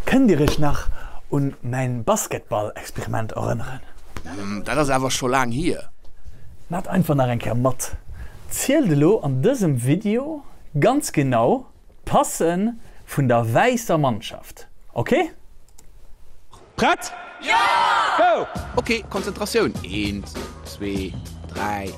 Kënnt Dir Iech nach un mäin Basketball-Experiment erënneren? Dat ass awer scho laang hier. Maacht einfach nach eng Kéier mat. Zielt elo an dësem Video ganz genau d'Passe vun der wäisser Mannschaft, ok? Prett? Jo! Go! Ok, Konzentratioun, eent, zwee, dräi.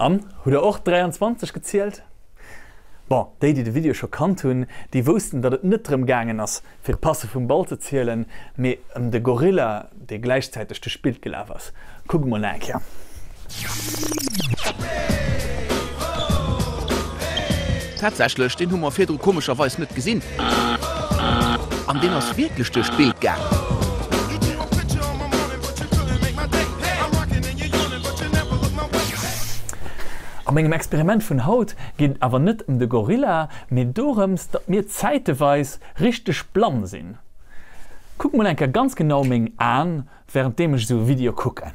An, hutt der och 23 gezielt? Bon, déi déi de Video scho kannt hunn, déi woussten datt et net drëm gaangen ass fir d'Passe vum Ball ze zielen, mee ëm de Gorilla dee gläichzäiteg duerch d'Bild gelaf ass. Kuck emol nach eng Kéier. Tatsächlech, deen hu mer virdru komescherweis net gesinn. An deen ass wierklech duerch d'Bild gaang. A mengem Experiment vun haut geet et awer net ëm de Gorilla, mee dorëms, datt mir zäiteweis richteg blann sinn. Kuck mol eng Kéier ganz genau meng Aen, wärenddeem ech esou e Video kucken.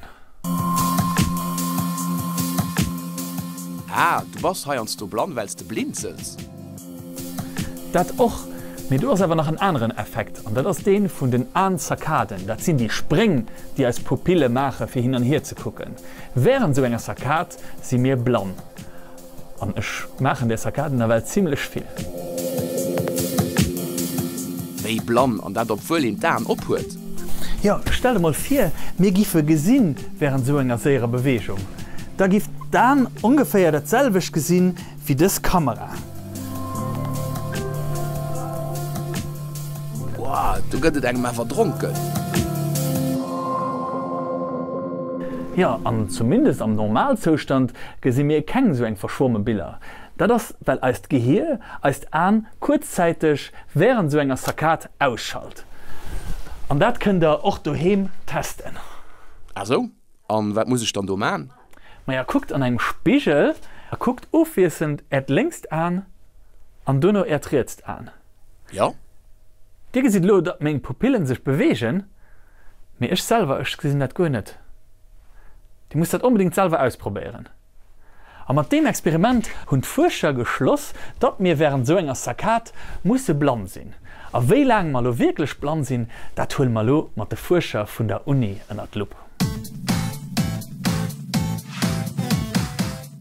Ah, du bass heiansdo blann, well s de blinzels? Dat och, mee do ass awer nach en aneren Effekt, an dat ass dee vun den Aen-Sakkaden. Dat sinn déi Spréng, déi eis Pupille maache fir hin an hier ze kucken. Wärend esou enger Sakkad si mir blann. An ech maachen där Sakkaden nawell zimlech vill. Wéi blann, an dat obwuel een d'Aen op huet? Jo, stell der mol vir, mir giffe gesinn wärend esou enger séierer Beweegung. Da giff d'An ongeféier dat selwecht gesinn wéi dës Kamera. Boah, do gëtt et engem awer dronken. Jo, an zumindest am Normalzoustand gesi mir keng sou eng verschwomme Biller. Dat ass well eist Gehier eist An kuerzzäiteg wärend sou enger Saccade ausschalt. An dat kënnt der och doheem testen. Ah sou, an wat muss ech dann do maan? Maja kuckt an engem Spigel a kuckt ofwiesselnd äert lénkst An an dono äert rietst An. Jo. Dir gesitt elo datt meng Pupillen sech beweegen, mee ech selwer, ech gesinn dat guer net. Dir musst dat onbedéngt selwer ausprobéieren. A mat deem Experiment hunn d'Fuerscher geschloss, datt mir wärend esou enger Saccade musse blann sinn. A wéi laang mer elo wierklech blann sinn, dat huele mer elo mat de Fuerscher vun der Uni ënner d'Lupp.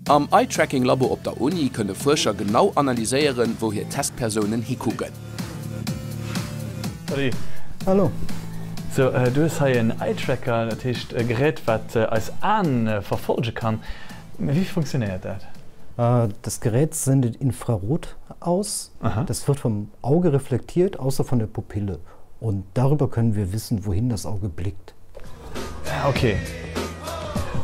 Am Eye-Tracking-Labo op der Uni kënne Fuerscher genau analyséieren, wou hir Testpersounen hikucken. Salut. Hallo. Sou, du hues hei en Eye-Tracker, dat heescht e Gerät, wat eis Aen verfollege kann. Mee wéi funktionéiert dat? Das Gerät sendet Infrarot aus. Das wird vom Auge reflektiert, ausser von der Pupille. Und darüber können wir wissen, wohin das Auge blickt. Ah ok.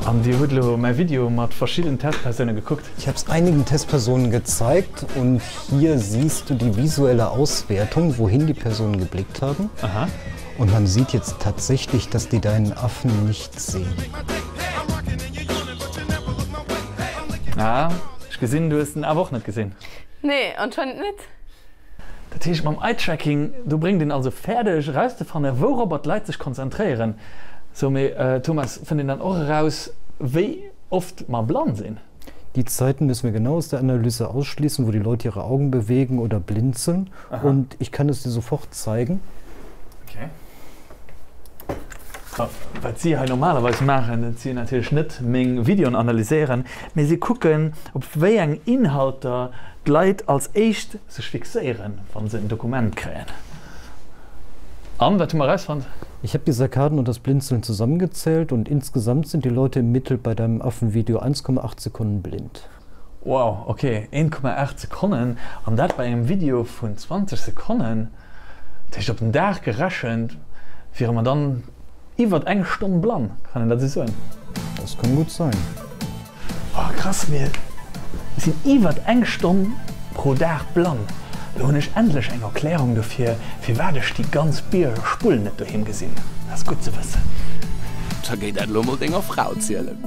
An Dir hutt elo mäi Video mat verschidden Testpersoune gekuckt? Ich hab's einigen Testpersonen gezeigt und hier siehst du die visuelle Auswertung, wohin die Personen geblickt haben. Aha. Und man sieht jetzt tatsächlich, dass die deinen Affen nicht sehen. Ah, ech gesinn, du hues den Af och net gesinn. Nee, anscheinend net. Dat heescht, mam Eye-Tracking, do bréngt een also fäerdeg erauszefannen, wouropper d'Leit sech konzentréieren. Sou, mee Thomas, fënnt een dann och eraus, wéi oft mer blann sinn? Die Zeiten müssen wir genau aus der Analyse ausschließen, wo die Leute ihre Augen bewegen oder blinzeln. Und ich kann es dir sofort zeigen. Okay. Wat si hei normalerweis maachen, dat si natierlech net meng Videoen analyséieren, mee si kucken, op wéi eng Inhalter d'Leit als éischt sech fixéieren, wa se en Dokument kréien. An, wat hu mer erausfonnt? Ich habe die Sakkaden und das Blinzeln zusammengezählt und insgesamt sind die Leute im Mittel bei deinem Affenvideo 1,8 Sekunden blind. Wow, ok, 1,8 Sekonnen, an dat bei engem Video vun 20 Sekonnen. Dat heescht op den Dag gerechent wiere mer dann iwwert eng Stonn blann, kann een dat esou soen? Das kann gut sein. Oh krass, mir sinn iwwert eng Stonn pro Dag blann. Lo hunn ech endlech eng Erklärung dofir, firwat ech déi ganz Bierger Spull net doheem gesinn. Dat ass gutt ze wëssen. Da géi dat elo mol denger Frau zielen.